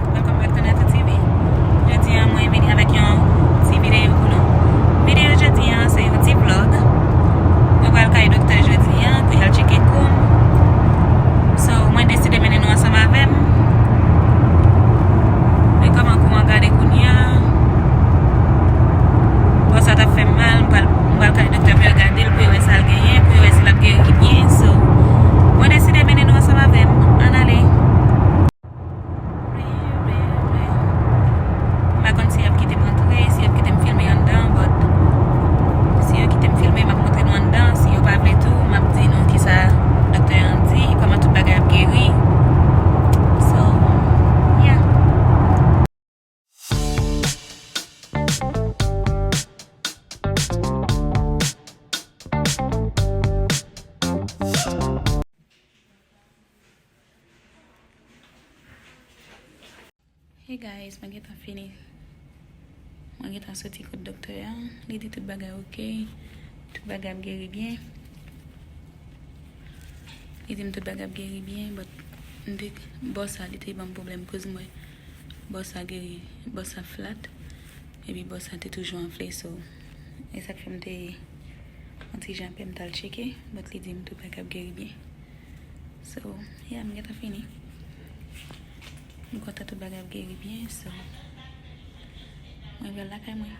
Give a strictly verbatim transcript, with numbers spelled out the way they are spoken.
Welcome back to Neto T V. Jodi a, mwen vini avèk yon ti videyo pou nou. Videyo jodi a, se yon ti vlog. Mwen pral kay doktè jodi a pou y al tcheke kou m. So, mwen deside mennen nou ansanm avè m. Men kòman kou an gade kounye a. Bò sa t ap fè m mal, m pral, m pral kay doktè pou yo gade l, pou yo wè sa l genyen, pou yo wè si l ap geri byen. So, mwen deside mennen nou ansanm avè m. Ann ale. M pa konn si y ap kite m antre, si y ap kite m filme anndan, but si yo kite m filme, m ap montre nou anndan. Si yo pa vle tou, m ap di nou kisa doktè an di, kòman tout bagay ap geri. So, yeah. Hey guys, mwen gentan fini. Mwen gentan soti kot doktè a. Li di tout bagay ok. Tout bagay ap geri byen. Li di m tout bagay ap geri byen, but m te, bò sa, li te ban m pwoblèm koz mwen. Bò sa geri, bò sa flat. Epi bò sa te toujou anfle, so. E sa k fè m te yon ti jan pè m t al tcheke, but li di m tout bagay ap geri byen. So, yeah, m gentan fini. M kontan tout bagay ap geri byen, so. Mwen pral lakay mwen.